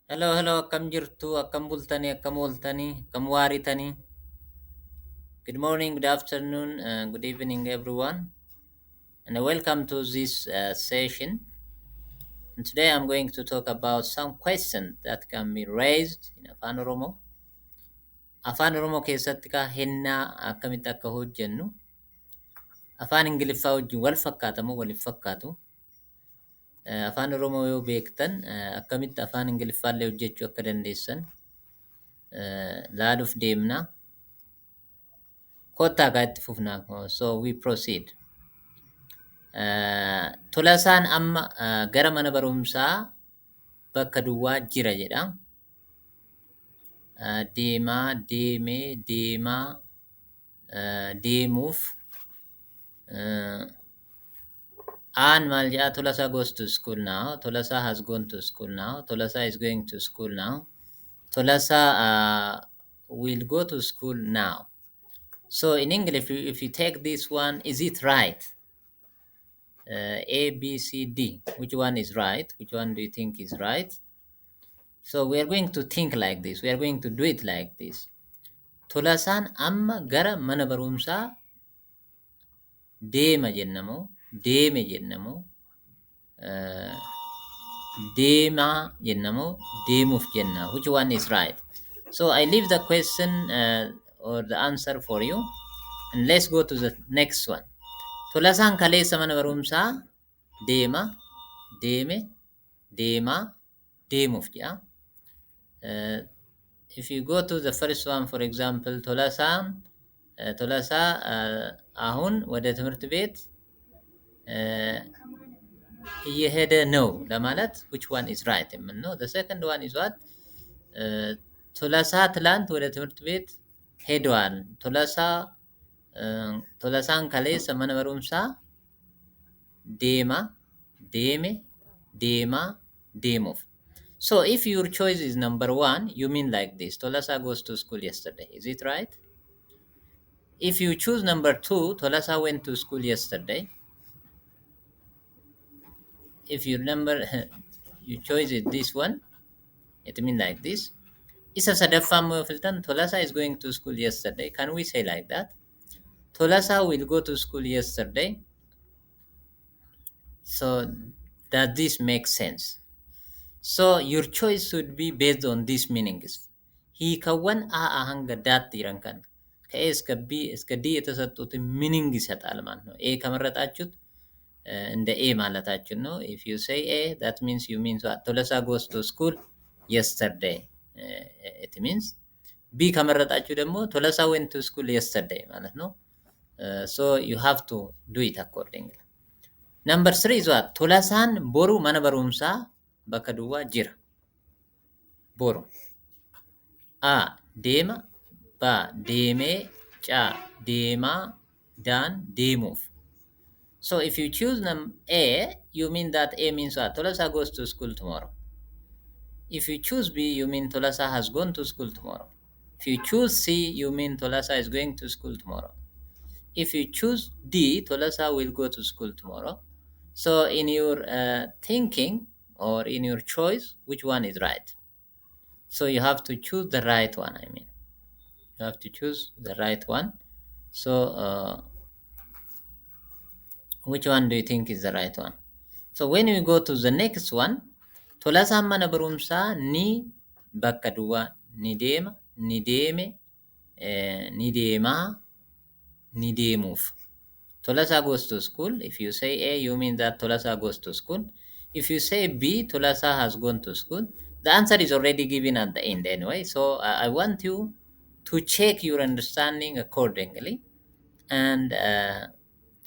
Hello, hello, akkam jirtu, akkam bultanii, akkam ooltanii, akkam waaritanii. Good morning, good afternoon, good evening, everyone, and welcome to this session. And today I'm going to talk about some questions that can be raised in Afaan Oromoo. Afaan Oromoo keessatti ka hennaa akkamitti akka hojjennu, afaan Ingiliffaa wajjin wal fakkaata moo wal hin fakkaatu? Afaan Oromoo yoo beektan akkamitti afaan Ingiliffaallee hojjechuu akka dandeessan laaluuf deemna. Kottaa kaa itti fufnaa. So we proceed. Tolasaan amma gara mana barumsaa bakka duwwaa jira jedha. Deemaa, deemee, deemaa, deemuuf. Aan maal jedha? Tolasaa goes to school now. Tolasaa has gone to school now. Tolasaa is going to school now. Tolasaa will go to school now. So in English, if you take this one, is it right? A, B, C, D. Which one is right? Which one do you think is right? So we are going to think like this. We are going to do it like this. Tolasaan amma gara mana barumsaa deema jenna moo deeme jenna moo deemaa jenna moo deemuuf jenna? Which one is right? So I leave the question or the answer for you, and let's go to the next one. Tolasaan kaleessa mana barumsaa deema, deeme, deemaa, deemuuf jedha. If you go to the first one, for example, Tolasaan ቶለሳ አሁን ወደ ትምህርት ቤት እየሄደ ነው ለማለት which one is right የምንለው ነው። The second one is what? ቶለሳ ትላንት ወደ ትምህርት ቤት ሄደዋል። ቶለሳ Tolasaan kaleessa mana barumsaa deema, deeme, deemaa, deemuuf. So if your choice is number one, you mean like this. Tolasa goes to school yesterday. Is it right? If you choose number two, Tolasa went to school yesterday. If your number your choice is this one, it means like this. Isa sadaffaa immoo yoo filtan, Tolasa is going to school yesterday. Can we say like that? Tolasa will go to school yesterday. So does this make sense? So your choice should be based on these meanings. Hiikawwan A hanga Daatti jiran kan ከ A እስከ B እስከ D የተሰጡትን meaning ይሰጣል ማለት ነው። A ከመረጣችሁት እንደ A ማለታችን ነው። If you say A, that means you mean what? ቶለሳ goes to school yesterday, it means. B ከመረጣችሁ ደግሞ ቶለሳ went to school yesterday ማለት ነው። So you have to do it accordingly. Number three is what? Tolasaan boru mana barumsaa bakka duwwaa jira. Boru. A. Deema. B. Deemee. C. Deemaa. Daan deemuuf. So if you choose A, you mean that A means what? Tolasa goes to school tomorrow. If you choose B, you mean Tolasa has gone to school tomorrow. If you choose C, you mean Tolasa is going to school tomorrow. If you choose D, Tolasa will go to school tomorrow. So in your thinking or in your choice, which one is right? So you have to choose the right one. I mean, you have to choose the right one. So which one do you think is the right one? So when we go to the next one, Tolasaan mana barumsaa ni bakka duwwaa ni deema, ni deeme, ni deemaa, ni deemuuf. Tolasaa goes to school. If you say A, you mean that Tolasaa goes to school. If you say B, Tolasaa has gone to school. The answer is already given at the end anyway. So I want you to check your understanding accordingly and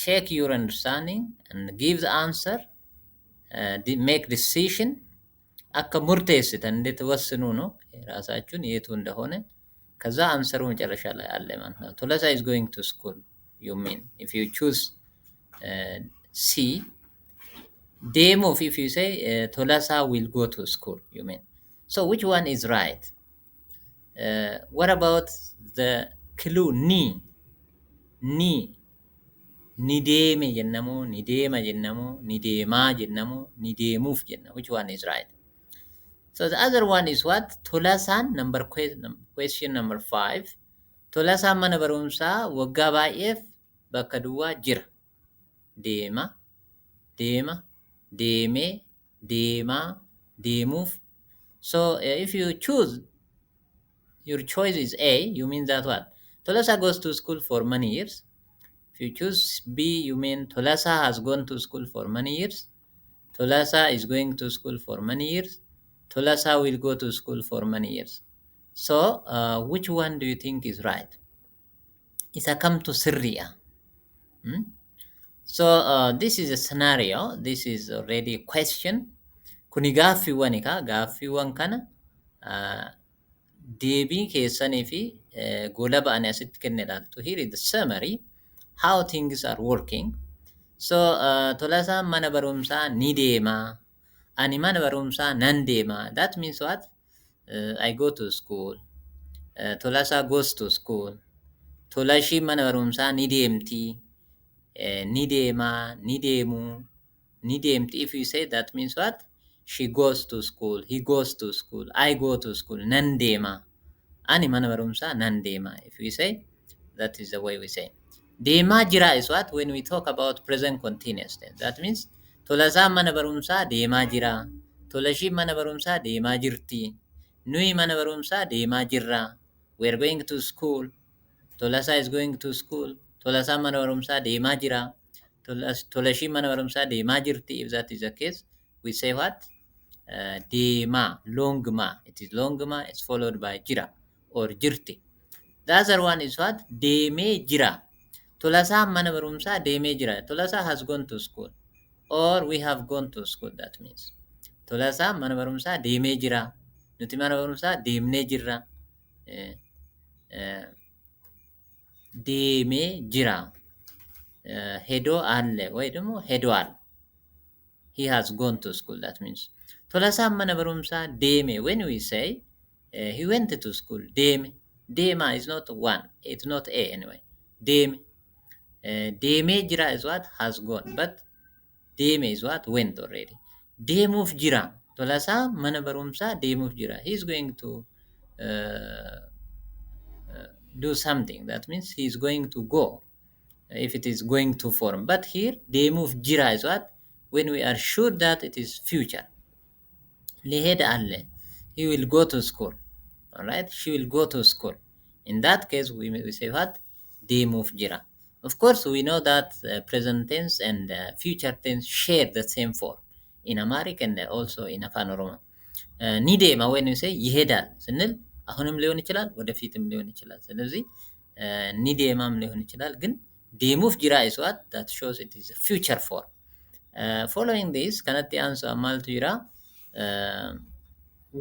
check your understanding and give the answer, make decision. Akka murteessitan እንድትወስኑ ነው ራሳችሁን የቱ እንደሆነ። ከዛ answer ኡ መጨረሻ ላይ አለ ማለት ነው። ቶለሳ is going to school, you mean, if you choose C. Deemuuf, if you say Tolasa will go to school, you mean. So which one is right? What about the clue ni? Ni ni deeme jennamoo ni deema jennamoo ni deemaa jennamoo ni deemuuf jenna? Which one is right? So the other one is what? Tolasaan, number question number five. Tolasaan mana barumsaa waggaa baay'eef bakka duwwaa jira. Deema, deema, deemee, deemaa, deemuuf. So if you choose, your choice is A, you mean that what? Tolasa goes to school for many years. If you choose B, you mean Tolasa has gone to school for many years. Tolasa is going to school for many years. Tolasa will go to school for many years. So, which one do you think is right? Isa kamtu sirriidha? Hmm? So, this is a scenario. This is already a question. Kuni gaaffiiwwani kaa gaaffiiwwan kana deebii keessanii fi golaba ani asitti kenne ilaaltu. Here is the summary how things are working. So, Tolasaan mana barumsaa ni deema. Ani mana barumsaa nan deema. That means what? I go to school. Tolasaa goes to school. Tolashiin mana barumsaa ni deemti. Ni deema, ni deemu, ni deemti. If you say, that means what? She goes to school, he goes to school, I go to school, nan deema. Ani mana barumsaa nan deema. If we say, that is the way we say. Deemaa jira is what? When we talk about present continuous tense. That means Tolasaan mana barumsaa deemaa jira. Tolashiin mana barumsaa deemaa jirti. Nuyi mana barumsaa deemaa jirra. We are going to school. Tolasaa is going to school. Tolasaan mana barumsaa deemaa jira. Tolashiin mana barumsaa deemaa jirti. If that is the case, we say what? Deemaa, long ma. It is long ma. It's followed by jira or jirti. The other one is what? Deemee jira. Tolasaan mana barumsaa deemee jira. Tolasaa has gone to school. Or we have gone to school, that means. Tolasaan mana barumsaa deemee jira. Nuti mana barumsaa deemnee jirra. Deemee jira. ሄዶ አለ ወይ ደግሞ ሄዷል። He has gone to school, that means. Tolasaan mana barumsaa deeme. When we say he went to school, deeme. Deema is not one. It's not A anyway. Deeme. Deemee jira is what? Has gone. But deeme is what? Went already. Deemuuf jira. Tolasaan mana barumsaa deemuuf jira. He is going to do something. That means he is going to go. If it is going to form. But here, deemuuf jira is what? When we are sure that it is future. ሊሄድ አለ. He will go to school. Alright? She will go to school. In that case, we say what? Deemuuf jira. Of course, we know that present tense and future tense share the same form in Amharic and also in Afan Oromo. Ni deema when we say ይሄዳል ስንል አሁንም ሊሆን ይችላል ወደፊትም ሊሆን ይችላል። ስለዚህ ni deema ም ሊሆን ይችላል። ግን deemuuf jira is what? That shows it is a future form. Following this, kanatti aansu maaltu jira?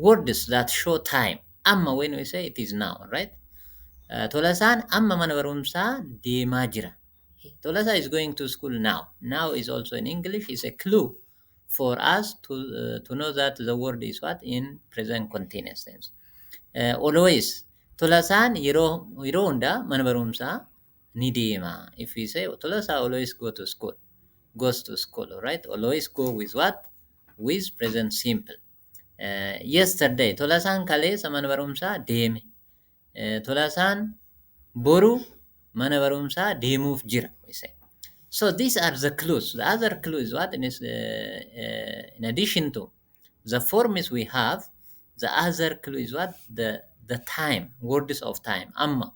Words that show time. Amma when we say, it is now, right? Tolasaan amma mana barumsaa deemaa jira. Tolasa is going to school now. Now is also in English is a clue for us to know that the word is what? In present continuous tense. Always Tolasaan yeroo yeroo hundaa mana barumsaa ni deema. If we say Tolasa always go to school, goes to school, right? Always go with what? With present simple. Yesterday, Tolasaan kaleessa mana barumsaa deeme. Tolasaan boru mana barumsaa deemuuf jira. We say. So these are the clues. The other clue is what? In addition to the forms we have, the other clue is what? The time, words of time. Amma,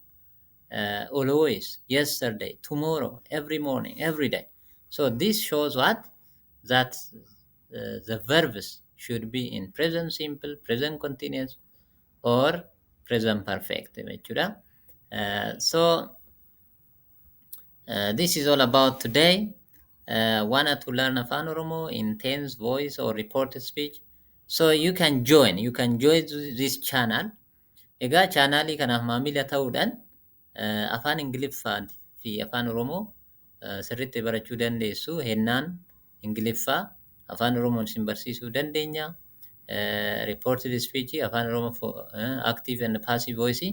always, yesterday, tomorrow, every morning, every day. So this shows what? That the verbs should be in present simple, present continuous, or present perfect jechuudha. So this is all about today. Wanna to learn Afaan Oromo in tense, voice, or reported speech. So you can join. You can join this channel. Egaa chaanaalii kanaaf maamila ta'uudhaan afaan Ingiliffaa fi Afaan Oromoo sirriitti barachuu dandeessu. Hennaan Ingiliffaa Afaan Oromoon isin barsiisuu dandeenya. Reported speech Afaan Oromoo, active and passive voice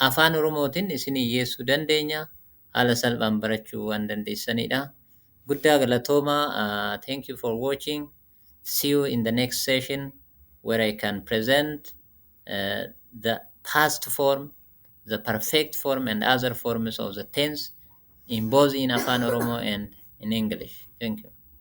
Afaan Oromootiin isin dhiyeessuu dandeenya. Haala salphaan barachuu waan dandeessanidha. Guddaa galatoomaa. Thank you for watching. See you in the next session. where I can present the past form, the perfect form, and other forms of the tense in both in Afaan Oromoo and in English. Thank you.